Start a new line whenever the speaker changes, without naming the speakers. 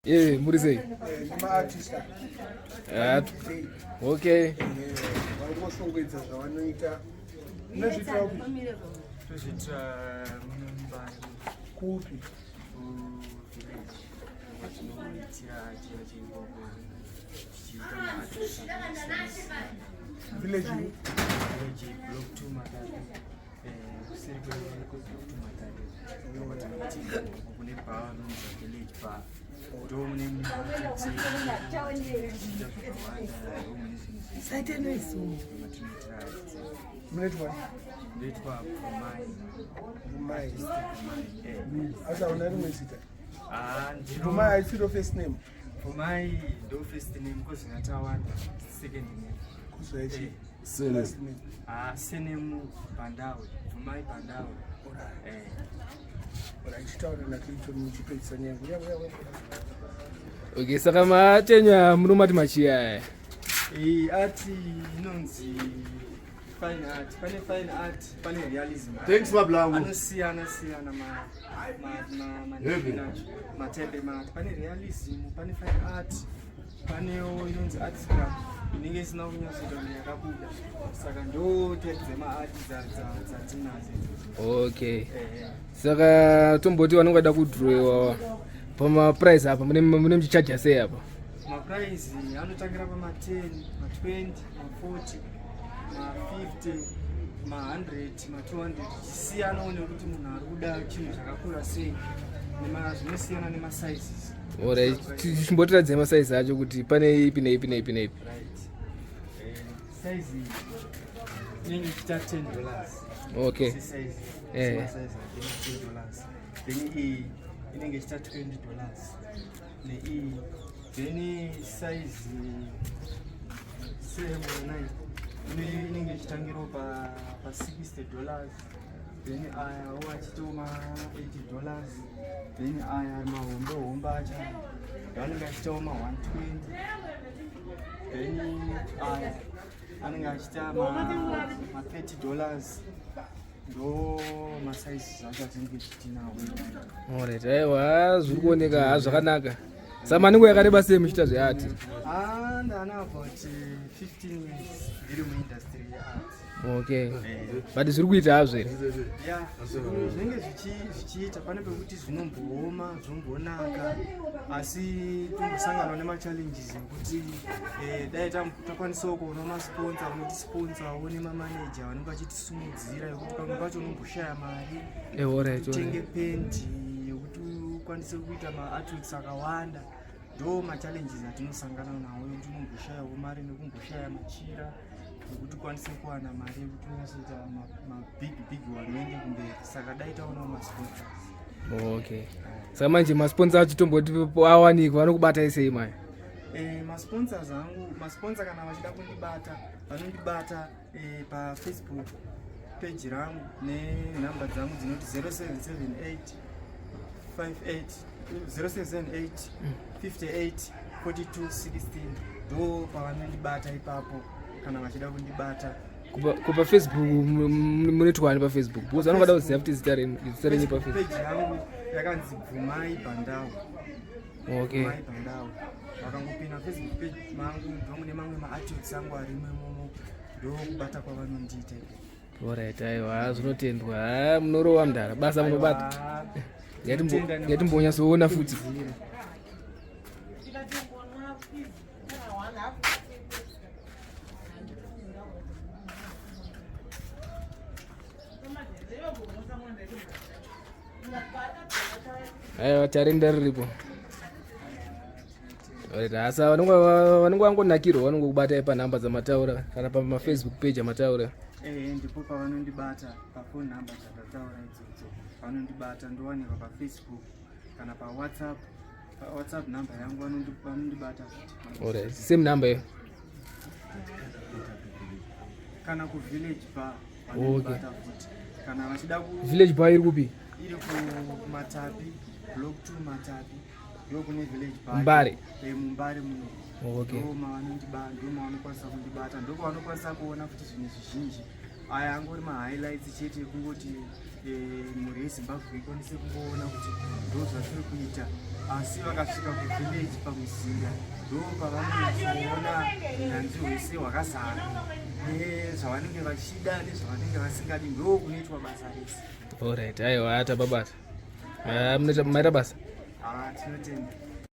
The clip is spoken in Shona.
Eh, muri sei?
Nemaartist.
Ah, okay.
Vangoshongedza zvavanoita. Munozviitira kupi?
Tozviitira muno muMbare.
Kupi?
Kuvillage kwatinoitira chiya cheikoko, tichiita maartist akasiyana.
Village?
Village, Block 2 Matapi. Kuseri kweblock 2 Matapi ndokwatinoitira ikoko, kune bar anonzi Village Bar. Ndo mune maartist, tichiita zvakawanda. Ndo mune zvinhu zvatinoitira.
Munoitwa?
Ndoitwa Pfumai.
Mai.
Pfumai.
Asi hauna rimwe zita?
Ah, ndino.
Pfumai haisiro first name?
Pfumai ndo first name, kozvinatawanda second name.
Kuzvaichi?
Surname.
Last name?
Ah, surname Bandawe, Pfumai Bandawe.
Alright.
Eh.
Alright, chitaura naClinton muchipedzisa nyaya. Uya, uya, uya.
Okay, saka matenya munomati machiya aya?
Iyi art inonzi fine art. Pane fine art, pane realism art.
Thanks, Mablangu.
Anosiyana siyana
Heavy.
matype emaart. Pane realism, pane fine art, panewo inonzi art scrap, inenge isina kunyatsoita kunge yakabuda. Saka ndo type dzemaart dzatinadzo idzodzo.
Okay.
Eh.
Saka tomboti vanonge vada kudhirowewa, pamaprice apa mune muchichaja sei apa?
Maprice anotangira pama10, ma20, ma40, ma50, ma100, ma200, zvisiyanawo nekuti munhu ari kuda chinhu chakakura sei. Zvinosiyana nemasizes.
Alright, chimbotiradzai masaizi acho kuti pane ipi neipi neipi neipi.
Right. Size iyi inenge ichiita $10. Sesize. Size ake $10. Then iyi inenge ichiita $20 neiyi. Then size same nine inenge ichitangirawo pa $60. Then ayawo achitawo ma $80. Then aya mahombe hombe acho anenge achitawo ma 120. Then aya anenge achiita ma $30. Ndo masaizes acho atinenge tinawo.
Alright, aiwa, zviri kuoneka ha zvakanaka. Saka manengo yakareba sei muchiita zveart?
Ah, ndana about 15 years ndiri muindustry yeart.
Okay, but zviri kuita hazvo here?
Ya, zvinenge zvichiita. Pane pekuti zvinombooma, zvombonaka, asi tombosangana nemachallenges ekuti dai takwanisawo kuona masponsor vanotisponsawo nemamaneja vanenge vachitisumudzira, ekuti pamwe pacho unomboshaya mari utenge pendi yekuti ukwanise kuita maartworks akawanda. Ndo machallenges atinosangana nawo, ekuti unomboshayawo mari nekumboshaya machira ekuti ukwanise kuwana mari yekuti unyatsoita mabig big one uende kumberi. Saka dai taonawo masponsors.
Okay, saka manje masponsor acho tomboti awanikwa, vanokubatai sei maya?
Masponsors angu, masponsor kana vachida kundibata, vanondibata paFacebook page rangu nenhamba dzangu dzinoti 0778 58 0778 58 42 16. Ndo pavanondibata ipapo kana vachida kundibata.
Kupa Facebook munoitwani paFacebook? Because vanongada kuziva kuti zita renyu paFacebook.
Page yangu yakanzi Bvumai Bandau. Bvumai Bandau. Vakangopinda Facebook page mangu, ndo mune mamwe maartworks angu arimo imomo. Ndo kubata kwavanondiita ikoko.
Alright, aiwa, zvinotendwa. Ha, munorova mudhara, basa munobata.
Aiwa, tinotenda.
Ngatimbonyatsoona futi.
Nekukurudzira.
Aiwa, tarenda riripo. Alright, asa vanonge vangonakirwa vanongokubatai panhamba dzamataura kana pamafacebook page amataura.
Ndipo pavanondibata, pafone number dzatataura idzodzo vanondibata. Ndowanikwa paFacebook kana paWhatsApp. PaWhatsApp number yangu vanondibata futi.
Alright, same number iyo?
Kana kuVillage Bar vanondibata futi kana vachida ku
Village Bar iri kupi?
Iri kuMatapi, Block 2 Matapi, ndo kune Village Bar.
Mbare?
MuMbare muno. Ndo mavanondibata, ndo mavanokwanisa kundibata, ndo pavanokwanisa kuona futi zvinhu zvizhinji. Aya angori mahighlights chete ekungoti Mhuri yeZimbabwe ikwanise kungoona kuti ndo zvatiri kuita, asi vakasvika kuvillage pamuzinda ndo pavanozoona unyanzvi hwese hwakazara nezvavanenge vachida nezvavanenge vasingadi, ndo kunoitwa basa rese.
Alright, aiwa, tababata. Maita basa.
Ah, tinotenda.